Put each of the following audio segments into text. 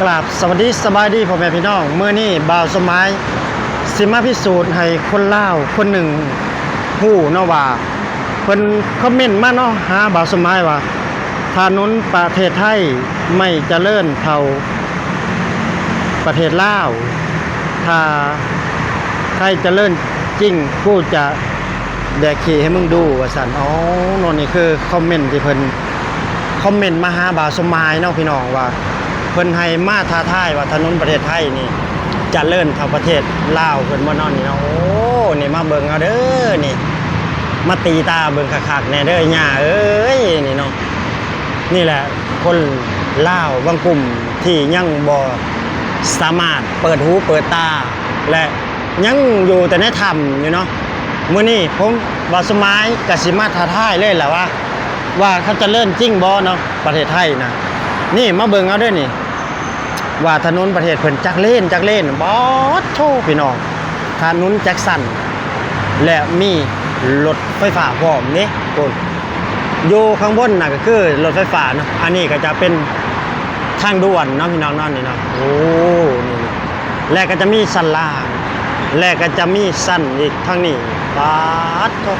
ກາບສະຫວັດດີ ສະບາຍດີພໍ່ແມ່ພີ່ນ້ອງ. ມື້ນີ້ບ່າວສົມໝາຍຊິມາພິສູດໃຫ້ຄົນລາວຄົນໜຶ່ງຮູ້ເນາະວ່າ ເພິ່ນຄອມເມັນມາເນາະ ຫາບ່າວສົມໝາຍວ່າ ຖະໜົນປະເທດໄທໄມ່ຈະເລີນເທົ່າປະເທດລາວ, ຖ້າໄທຈະເລີນຈິງ ກູຈະແດກຂີ້ໃຫ້ມຶງດູ ວ່າຊັ້ນ. ອໍ ເນາະ ນີ້ຄືຄອມເມັນທີ່ເພິ່ນ ຄອມເມັນມາຫາບ່າວສົມໝາຍເນາະ ພີ່ນ້ອງ ວ່າເພິ່ນໃຫ້ມາທ້າທາຍວ່າຖະໜົນປະເທດໄທນີ້ຈະເລີນເທົ່າປະເທດລາວເພິ່ນບໍ່ເນາະ ນີ້ເນາະ. ໂອ້ ນີ້ມາເບິ່ງເອົາເດີ ນີ້ ມາຕີຕາເບິ່ງຄັກໆແດ່ເດີ ຍ່າເອີຍ ນີ້ເນາະ. ນີ້ແຫຼະ ຄົນລາວບາງກຸ່ມທີ່ຍັງບໍ່ສາມາດເປີດຫູເປີດຕາ ແລະ ຍັງຢູ່ແຕ່ໃນຖ້ຳຢູ່ເນາະ. ມື້ນີ້ຜົມ ບ່າວສົມໝາຍກະຊິມາທ້າທາຍເລີຍລະວ່າ ວ່າເຂົາຈະເລີນຈິງບໍ່ເນາະ ປະເທດໄທນະ. ນີ້ມາເບິ່ງເອົາເດີນີ້ ວ່າຖະໜົນປະເທດເພິ່ນຈັກເລນ ຈັກເລນ. ປາດໂທ້ ພີ່ນ້ອງ ຖະໜົນຈັກຊັ້ນ ແລະ ມີລົດໄຟຟ້າພ້ອມເດ້. ໂອ້ ຢູ່ຂ້າງບົນນະກະຄືລົດໄຟຟ້າເນາະ ອັນນີ້ກະຈະເປັນທາງດ່ວນເນາະ ພີ່ນ້ອງເນາະ ນີ້ເນາະ. ໂອ້ ນີ້ ແລະກະຈະມີຊັ້ນລ່າງ ແລະກະຈະມີຊັ້ນອີກທາງນີ້. ປາດໂທ້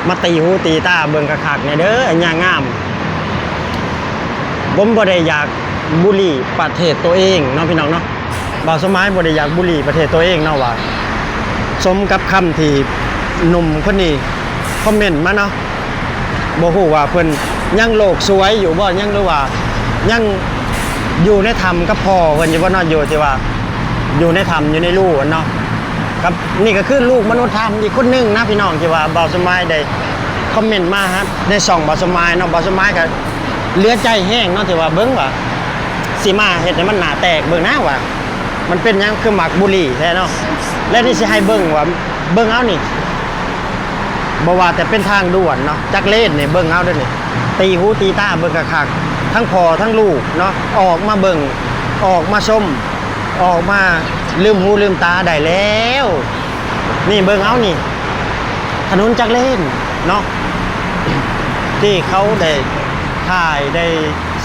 ມາຕີຫູຕີຕາເບິ່ງຄັກໆແດ່ເດີ ຍາງາມ. ຜົມບໍ່ໄດ້ຢາກບູລີປະເທດໂຕເອງເນາະ ພີ່ນ້ອງເນາະ. ບ່າວສົມໝາຍບໍ່ໄດ້ຢາກບູລີປະເທດໂຕເອງເນາະ ວ່າສົມກັບຄຳທີ່ໜຸ່ມຄົນນີ້ຄອມເມັນມາເນາະ. ບໍ່ຮູ້ວ່າເພິ່ນຍັງໂລກສວຍຢູ່ບໍ່ ຍັງ ຫຼືວ່າຍັງຢູ່ໃນຖ້ຳກັບພໍ່ເພິ່ນຢູ່ບໍ່ເນາະ ຢູ່ທີ່ວ່າຢູ່ໃນຖ້ຳ ຢູ່ໃນຮູຫັ້ນເນາະ. ກັບນີ້ກະຄືລູກມະນຸດທຳອີກຄົນໜຶ່ງນະ ພີ່ນ້ອງ ທີ່ວ່າບ່າວສົມໝາຍໄດ້ຄອມເມັນມາໃນຊ່ອງບ່າວສົມໝາຍເນາະ. ບ່າວສົມໝາຍກະເຫຼືອໃຈແຮງເນາະ ທີ່ວ່າເບິ່ງວ່າຊິມາເຮັດໃຫ້ມັນໜ້າແຕກເບິ່ງນະ ວ່າມັນເປັນຫຍັງຄືມັກບູລີແທ້ເນາະ. ແລະ ທີ່ຊິໃຫ້ເບິ່ງວ່າ ເບິ່ງເອົານີ້ ບໍ່ວ່າແຕ່ເປັນທາງດ່ວນເນາະ ຈັກເລນນີ້ ເບິ່ງເອົາເດີນີ້ ຕີຫູຕີຕາເບິ່ງຄັກໆ ທັງພໍ່ທັງລູກເນາະ ອອກມາເບິ່ງ ອອກມາຊົມ ອອກມາລືມຫູລືມຕາໄດ້ແລ້ວ. ນີ້ເບິ່ງເອົານີ້ ຖະໜົນຈັກເລນເນາະ ທີ່ເຂົາໄດ້ຖ່າຍ ໄດ້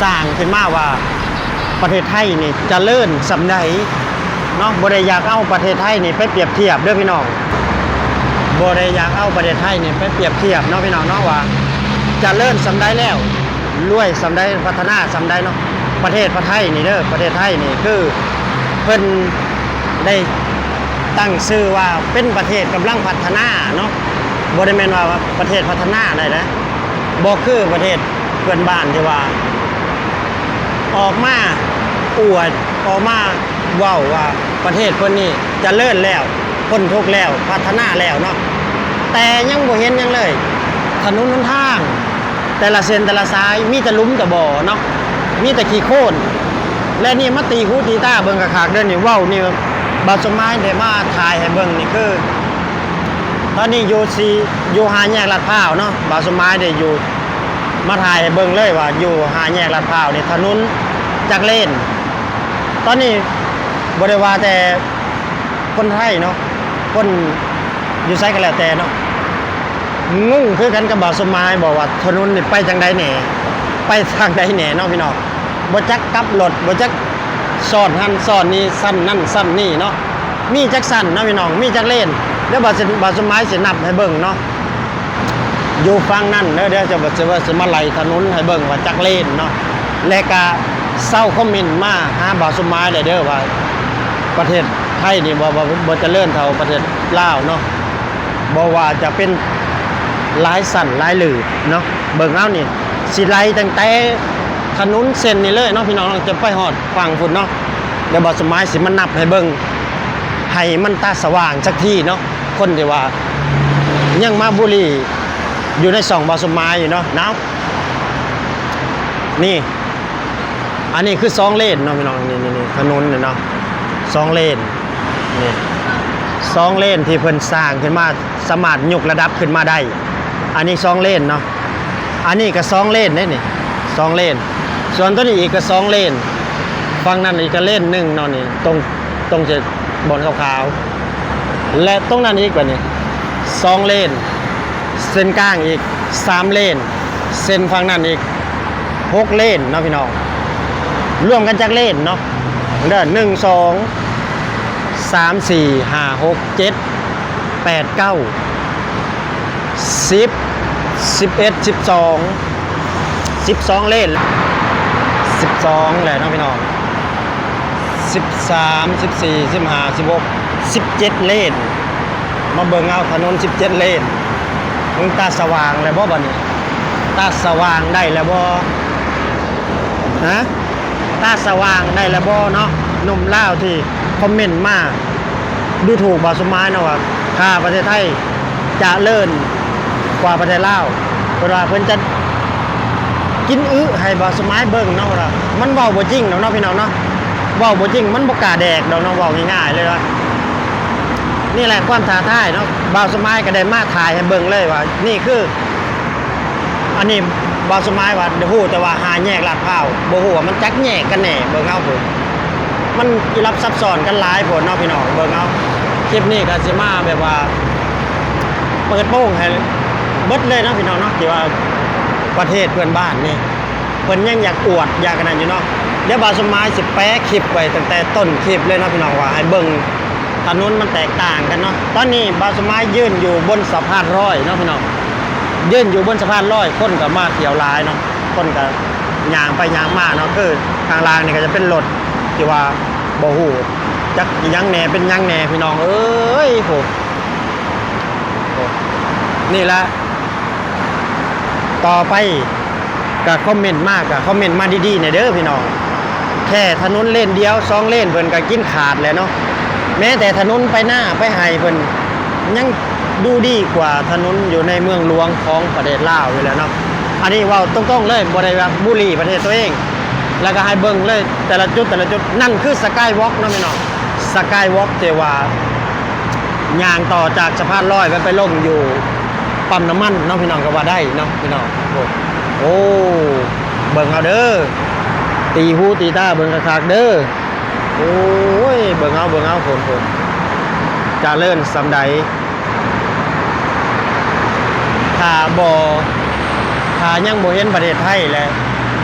ສ້າງຂຶ້ນມາວ່າ ປະເທດໄທນີ້ຈະເລີນສ່ຳໃດເນາະ. ບໍ່ໄດ້ຢາກເອົາປະເທດໄທນີ້ໄປປຽບທຽບເດີພີ່ນ້ອງ ບໍ່ໄດ້ຢາກເອົາປະເທດໄທນີ້ໄປປຽບທຽບເນາະ ພີ່ນ້ອງເນາະ ວ່າຈະເລີນສ່ຳໃດແລ້ວ ລວຍສ່ຳໃດ ພັດທະນາສ່ຳໃດເນາະ. ປະເທດ ປະເທດໄທນີ້ເດີ ປະເທດໄທນີ້ຄືເພິ່ນໄດ້ຕັ້ງຊື່ວ່າເປັນປະເທດກຳລັງພັດທະນາເນາະ ບໍ່ໄດ້ແມ່ນວ່າປະເທດພັດທະນາໄດ້ນະ. ບໍ່ຄືປະເທດເພື່ອນບ້ານທີ່ວ່າອອກມາອວດ ອອກມາເວົ້າວ່າປະເທດເພິ່ນນີ້ຈະເລີນແລ້ວ ພົ້ນທຸກແລ້ວ ພັດທະນາແລ້ວເນາະ ແຕ່ຍັງບໍ່ເຫັນຫຍັງເລີຍ. ຖະໜົນຫົນທາງແຕ່ລະເສັ້ນແຕ່ລະສາຍມີແຕ່ຫຼຸມແຕ່ບໍ່ເນາະ ມີແຕ່ຂີ້ໂຄນ. ແລະ ນີ້ມາຕີຫູຕີຕາເບິ່ງຄັກໆເດີນີ້ ເວົ້ານີ້ ບ່າວສົມໝາຍໄດ້ມາຖ່າຍໃຫ້ເບິ່ງນີ້ຄື ຕອນນີ້ຢູ່ສີ່ ຢູ່ຫ້າແຍກລາດພຮ້າວເນາະ ບ່າວສົມໝາຍໄດ້ຢູ່ ມາຖ່າຍໃຫ້ເບິ່ງເລີຍວ່າຢູ່ຫ້າແຍກລາດພຮ້າວນີ້ຖະໜົນຈັກເລນ. ຕອນນີ້ບໍ່ໄດ້ວ່າແຕ່ຄົນໄທເນາະ ຄົນຢູ່ໃສກໍແລ້ວແຕ່ເນາະ ງົງຄືກັນກັບບ່າວສົມໝາຍ ບອກວ່າຖະໜົນນີ້ໄປຈັ່ງໃດແດ່ ໄປທາງໃດແດ່ເນາະ ພີ່ນ້ອງ. ບໍ່ຈັກກັບລົດ ບໍ່ຈັກຊ້ອນຫັ້ນຊ້ອນນີ້ ຊັ້ນນັ້ນຊັ້ນນີ້ເນາະ ມີຈັກຊັ້ນເນາະ ພີ່ນ້ອງ ມີຈັກເລນ. ດຽວບ່າວ ບ່າວສົມໝາຍຊິນັບໃຫ້ເບິ່ງເນາະ ຢູ່ຝັ່ງນັ້ນເດີ ດຽວຈະ ຈະ ຈະມາໄລ່ຖະໜົນໃຫ້ເບິ່ງວ່າຈັກເລນເນາະ ແລະກະຊາວຄອມເມັນມາຫາບ່າວສົມໝາຍແຫຼະເດີວ່າ ປະເທດໄທນີ້ບໍ່ ບໍ່ ບໍ່ຈະເລີນເທົ່າປະເທດລາວເນາະ ບໍ່ວ່າຈະເປັນຫຼາຍຊັ້ນຫຼາຍລືບເນາະ. ເບິ່ງເອົານີ້ ຊິໄລ່ຕັ້ງແຕ່ຖະໜົນເສັ້ນນີ້ເລີຍເນາະ ພີ່ນ້ອງເນາະ ຈະໄປຮອດຝັ່ງພຸ້ນເນາະ. ດຽວບ່າວສົມໝາຍຊິມານັບໃຫ້ເບິ່ງ ໃຫ້ມັນຕາສະຫວ່າງຈັກທີເນາະ ຄົນທີ່ວ່າຍັງມາບູລີຢູ່ໃນຊ່ອງບ່າວສົມໝາຍຢູ່ເນາະ. ເອົາ ນີ້ ອັນນີ້ຄືສອງເລນເນາະ ພີ່ນ້ອງ ນີ້ ນີ້ ນີ້ ຖະໜົນນີ້ເນາະ ສອງເລນ ນີ້ ສອງເລນທີ່ເພິ່ນສ້າງຂຶ້ນມາ ສາມາດຍົກລະດັບຂຶ້ນມາໄດ້. ອັນນີ້ສອງເລນເນາະ ອັນນີ້ກະສອງເລນເດ້ນີ້ ສອງເລນ. ສ່ວນໂຕນີ້ອີກກະສອງເລນ ຝັ່ງນັ້ນອີກກະເລນໜຶ່ງເນາະ ນີ້ ຕົງ ຕົງຈາກບ່ອນຂາວໆ ແລະ ຕົງນັ້ນອີກ ບາດນີ້ສອງເລນ ເສັ້ນກາງອີກສາມເລນ ເສັ້ນຝັ່ງນັ້ນອີກຫົກເລນເນາະ ພີ່ນ້ອງ. ລວມກັນຈັກເລນເນາະ? ເດີ ໜຶ່ງ ສອງ ສາມ ສີ່ ຫ້າ ຫົກ ເຈັດ ແປດ ເກົ້າ ສິບ ສິບເອັດ ສິບສອງ ສິບສອງເລນ ສິບສອງແຫຼະເນາະພີ່ນ້ອງ ສິບສາມ ສິບສີ່ ສິບຫ້າ ສິບຫົກ ສິບເຈັດເລນ. ມາເບິ່ງເອົາຖະໜົນສິບເຈັດເລນ ເບິ່ງຕາສະຫວ່າງແລ້ວບໍ່ບັດນີ້ ຕາສະຫວ່າງໄດ້ແລ້ວບໍ່ ຮະ ຕາສະຫວ່າງໄດ້ແລ້ວບໍ່ເນາະ ໜຸ່ມລາວທີ່ຄອມເມັນມາດູຖູກບ່າວສົມໝາຍເນາະວ່າ ຖ້າປະເທດໄທຈະເລີນກວ່າປະເທດລາວ ເພິ່ນວ່າເພິ່ນຈະກິນອຶໃຫ້ບ່າວສົມໝາຍເບິ່ງເນາະ ເພິ່ນວ່າ ມັນເວົ້າບໍ່ຈິງດອກເນາະພີ່ນ້ອງເນາະ ເວົ້າບໍ່ຈິງ ມັນບໍ່ກ້າແດກດອກເນາະ ເວົ້າງ່າຍໆເລີຍວ່າ ນີ້ແຫຼະຄວາມທ້າທາຍເນາະ ບ່າວສົມໝາຍກໍໄດ້ມາຖ່າຍໃຫ້ເບິ່ງເລີຍວ່າ ນີ້ຄື ອັນນີ້ບ່າວສົມໝາຍວ່າຮູ້ແຕ່ວ່າຫ້າແຍກລາດພາວ ບໍ່ຮູ້ວ່າມັນຈັກແຍກກັນແດ່ ເບິ່ງເອົາພຸ້ນ ມັນອີ່ລັບຊັບຊ້ອນກັນຫຼາຍໂພດເນາະພີ່ນ້ອງ ເບິ່ງເອົາ ຄລິບນີ້ກໍຊິມາແບບວ່າ ເປີດໂປງໃຫ້ເບິດເລີຍເນາະພີ່ນ້ອງເນາະ ທີ່ວ່າປະເທດເພື່ອນບ້ານນີ້ ເພິ່ນຍັງຢາກອວດຢາກອັນນັ້ນຢູ່ເນາະ ດຽວບ່າວສົມໝາຍຊິແປະຄລິບໄວ້ຕັ້ງແຕ່ຕົ້ນຄລິບເລີຍເນາະພີ່ນ້ອງ ວ່າໃຫ້ເບິ່ງ ຖະໜົນມັນແຕກຕ່າງກັນເນາະ ຕອນນີ້ບ່າວສົມໝາຍຢືນຢູ່ບົນສະພານລອຍເນາະພີ່ນ້ອງ ຢືນຢູ່ບົນສະພານລອຍ ຄົນກໍມາທ່ຽວຫຼາຍເນາະ ຄົນກໍຍ່າງໄປຍ່າງມາເນາະ ຄືຂ້າງລ່າງນີ້ກໍຈະເປັນລົດທີ່ວ່າບໍ່ຮູ້ຈັກອີ່ຫຍັງແດ່ເປັນຫຍັງແດ່ພີ່ນ້ອງເອີຍ ໂອ້ ນີ້ລະ ຕໍ່ໄປກະຄອມເມັນມາ ກະຄອມເມັນມາດີໆແດ່ເດີພີ່ນ້ອງ ແຄ່ຖະໜົນເລນດຽວສອງເລນເພິ່ນກະກິນຂາດແລ້ວເນາະ ແມ້ແຕ່ຖະໜົນໄປນາໄປໄຮ່ເພິ່ນຍັງດູດີກວ່າຖະໜົນຢູ່ໃນເມືອງຫຼວງຂອງປະເທດລາວຢູ່ແລ້ວເນາະ ອັນນີ້ເວົ້າຕົງໆເລີຍ ບໍ່ໄດ້ວ່າບູລີປະເທດຕົວເອງ ແລ້ວກະໃຫ້ເບິ່ງເລີຍແຕ່ລະຈຸດ ແຕ່ລະຈຸດ ນັ້ນຄືສະກາຍວອກເນາະພີ່ນ້ອງ ສະກາຍວອກທີ່ວ່າ ຍ່າງຕໍ່ຈາກສະພານລອຍໄປ ໄປລົງຢູ່ປ້ຳນ້ຳມັນເນາະພີ່ນ້ອງ ກໍວ່າໄດ້ເນາະພີ່ນ້ອງ ໂອ້ ໂອ້ ເບິ່ງເອົາເດີ ຕີຫູຕີຕາເບິ່ງຄັກໆເດີ ໂອ້ຍ ເບິ່ງເອົາ ເບິ່ງເອົາ ໂພນ ໂພນ ຈະເລີນສ່ຳໃດ ຖ້າບໍ່ ຖ້າຍັງບໍ່ເຫັນປະເທດໄທແຫຼະ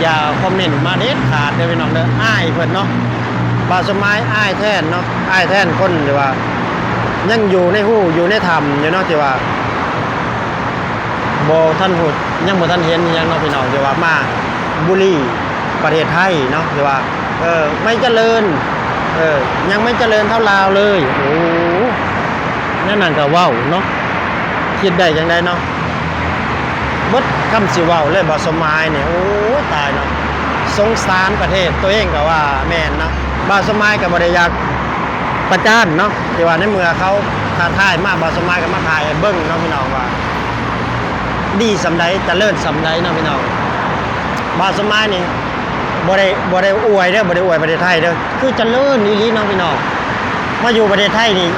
ຢ່າຄອມເມັນມາເດັດຂາດເດີພີ່ນ້ອງເດີ ອາຍເພິ່ນເນາະ ບ່າວສົມໝາຍອາຍແທນເນາະ ອາຍແທນຄົນທີ່ວ່າຍັງຢູ່ໃນຮູຢູ່ໃນຖ້ຳຢູ່ເນາະ ທີ່ວ່າບໍ່ທັນຮູ້ ຍັງບໍ່ທັນເຫັນອີ່ຫຍັງເນາະພີ່ນ້ອງ ທີ່ວ່າມາບູລີປະເທດໄທເນາະ ທີ່ວ່າ ເອີ ໄມ່ຈະເລີນ ເອີ ຍັງໄມ່ຈະເລີນເທົ່າລາວເລີຍ ໂອ້ ແນວນັ້ນກໍເວົ້າເນາະ ຄິດໄດ້ຈັ່ງໃດເນາະ ເບິດຄຳຊິເວົ້າເລີຍ ບ່າວສົມໝາຍນີ້ ໂອ້ ຕາຍເນາະ ສົງສານປະເທດຕົວເອງກໍວ່າແມ່ນເນາະ ບ່າວສົມໝາຍກໍບໍ່ໄດ້ຢາກປະຈານເນາະ ທີ່ວ່າໃນເມື່ອເຂົາທ້າທາຍມາ ບ່າວສົມໝາຍກໍມາຖ່າຍໃຫ້ເບິ່ງເນາະພີ່ນ້ອງວ່າ ດີສ່ຳໃດ ຈະເລີນສ່ຳໃດເນາະພີ່ນ້ອງ ບ່າວສົມໝາຍນີ້ ບໍ່ໄດ້ ບໍ່ໄດ້ອວຍເດີ ບໍ່ໄດ້ອວຍປະເທດໄທເດີ ຄືຈະເລີນອີ່ຫຼີເນາະພີ່ນ້ອງ ມາຢູ່ປະເທດໄທນີ້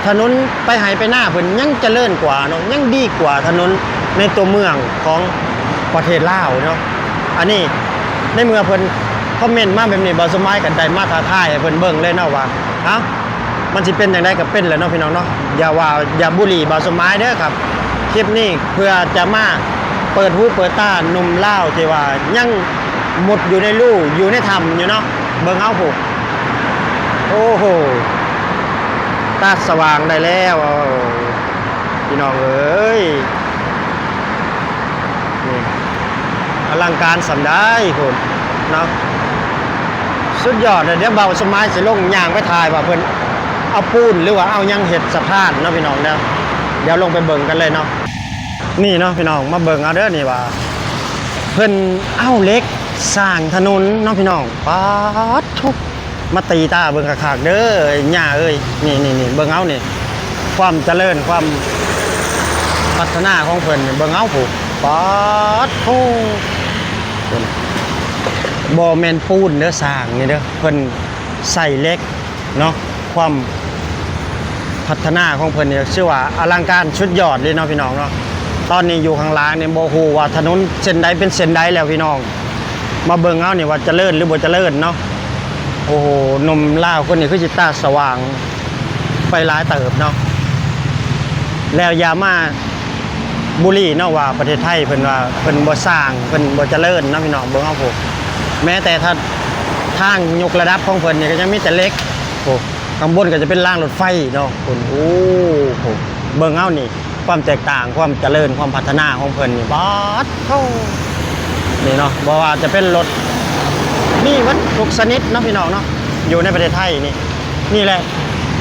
ຖະໜົນໄປໄຮ່ໄປນາເພິ່ນຍັງຈະເລີນກວ່າເນາະ ຍັງດີກວ່າຖະໜົນໃນຕົວເມືອງຂອງປະເທດລາວເນາະ ອັນນີ້ໃນເມື່ອເພິ່ນຄອມເມັນມາແບບນີ້ ບ່າວສົມໝາຍກໍໄດ້ມາທ້າທາຍໃຫ້ເພິ່ນເບິ່ງເລີຍເນາະວ່າ ເອົ້າ ມັນຊິເປັນຈັ່ງໃດກໍເປັນແຫຼະເນາະພີ່ນ້ອງເນາະ ຢ່າວ່າ ຢ່າບູລີບ່າວສົມໝາຍເດີຄັບ ຄລິບນີ້ເພື່ອຈະມາເປີດຫູເປີດຕາໜຸ່ມລາວທີ່ວ່າຍັງມຸດຢູ່ໃນຮູຢູ່ໃນຖ້ຳຢູ່ເນາະ ເບິ່ງເອົາພຸ້ນ ໂອ້ໂຫ ຕາສະຫວ່າງໄດ້ແລ້ວ ພີ່ນ້ອງເອີຍ ນີ້ ອະລັງການສ່ຳໃດພຸ້ນເນາະ ສຸດຍອດເລີຍ ດຽວບ່າວສົມໝາຍຊິລົງຍ່າງໄປຖ່າຍວ່າເພິ່ນເອົາປູນ ຫຼືວ່າເອົາຫຍັງເຮັດສະພານເນາະພີ່ນ້ອງເດີ ດຽວລົງໄປເບິ່ງກັນເລີຍເນາະ ນີ້ເນາະພີ່ນ້ອງ ມາເບິ່ງເອົາເດີນີ້ວ່າ ເພິ່ນເອົາເຫຼັກສ້າງຖະໜົນເນາະພີ່ນ້ອງ ປາດໂທ້ ມາຕີຕາເບິ່ງຄັກໆເດີ ຍ່າເອີຍ ນີ້ໆໆ ເບິ່ງເອົານີ້ ຄວາມຈະເລີນ ຄວາມພັດທະນາຂອງເພິ່ນ ເບິ່ງເອົາພຸ້ນ ປາດໂທ້ ບໍ່ແມ່ນປູນເດີ ສ້າງນີ້ເດີ ເພິ່ນໃສ່ເຫຼັກເນາະ ຄວາມພັດທະນາຂອງເພິ່ນນີ້ ຊື່ວ່າອະລັງການສຸດຍອດເລີຍເນາະພີ່ນ້ອງເນາະ ຕອນນີ້ຢູ່ຂ້າງລ່າງນີ້ບໍ່ຮູ້ວ່າຖະໜົນເສັ້ນໃດເປັນເສັ້ນໃດແລ້ວພີ່ນ້ອງ ມາເບິ່ງເອົານີ້ວ່າຈະເລີນ ຫຼືບໍ່ຈະເລີນເນາະ ໂອ້ໂຫ ໜຸ່ມລາວຄົນນີ້ຄືຊິຕາສະຫວ່າງໄປຫຼາຍເຕີບເນາະ ແລ້ວຢ່າມາບູລີເນາະວ່າປະເທດໄທເພິ່ນວ່າເພິ່ນບໍ່ສ້າງ ເພິ່ນບໍ່ຈະເລີນເນາະພີ່ນ້ອງ ເບິ່ງເອົາພຸ້ນ ແມ້ແຕ່ຖ້າ ຖ້ ທາງຍົກລະດັບຂອງເພິ່ນນີ້ກໍຍັງມີແຕ່ເຫຼັກ. ໂອ້ ຂ້າງບົນກໍຈະເປັນລາງລົດໄຟເນາະ. ໂອ້ໂຫ ເບິ່ງເອົານີ້ ຄວາມແຕກຕ່າງ ຄວາມຈະເລີນ ຄວາມພັດທະນາຂອງເພິ່ນນີ້ ປາດໂທ້ ນີ້ເນາະ. ບໍ່ວ່າຈະເປັນລົດ ມີໝົດທຸກຊະນິດເນາະ ພີ່ນ້ອງເນາະ ຢູ່ໃນປະເທດໄທນີ້. ນີ້ແຫຼະ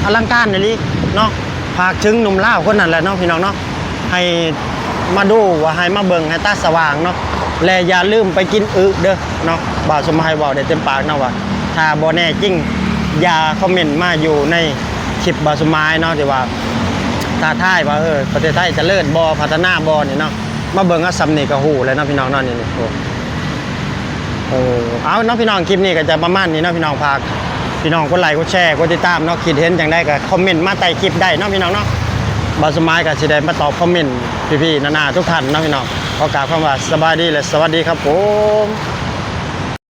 ອະລັງການອີ່ຫຼີເນາະ. ຝາກເຖິງໜຸ່ມລາວຄົນນັ້ນແຫຼະເນາະ ພີ່ນ້ອງເນາະ ໃຫ້ມາດູວ່າ ໃຫ້ມາເບິ່ງໃຫ້ຕາສະຫວ່າງເນາະ ແລະຢ່າລືມໄປກິນອຶເດີ້ເນາະ. ບ່າວສົມໝາຍເວົ້າໄດ້ເຕັມປາກເນາະວ່າ ຖ້າບໍ່ແນ່ຈິງ ຢ່າຄອມເມັນມາຢູ່ໃນຄລິບບ່າວສົມໝາຍເນາະ ທີ່ວ່າທ້າທາຍວ່າ ເອີ ປະເທດໄທຈະເລີນບໍ່ ພັດທະນາບໍ່ນີ້ເນາະ. ມາເບິ່ງເອົາສ່ຳນີ້ກໍຮູ້ແລ້ວເນາະ ພີ່ນ້ອງເນາະ. ນີ້ ນີ້ ໂອ້ ໂອ້ ເອົາເນາະ ພີ່ນ້ອງ ຄລິບນີ້ກໍຈະປະມານນີ້ເນາະ ພີ່ນ້ອງ. ຝາກພີ່ນ້ອງກົດໄລ ກົດແຊ ກົດຕິດຕາມເນາະ. ຄິດເຫັນຈັ່ງໃດກໍຄອມເມັນມາໃຕ້ຄລິບໄດ້ເນາະ ພີ່ນ້ອງເນາະ. ບ່າວສົມໝາຍກໍຊິໄດ້ມາຕອບຄອມເມັນພີ່ໆນາໆທຸກທ່ານເນາະ ພີ່ນ້ອງ. ຂໍກ່າວຄຳວ່າສະບາຍດີ ແລະ ສະຫວັດດີຄັບຜົມ.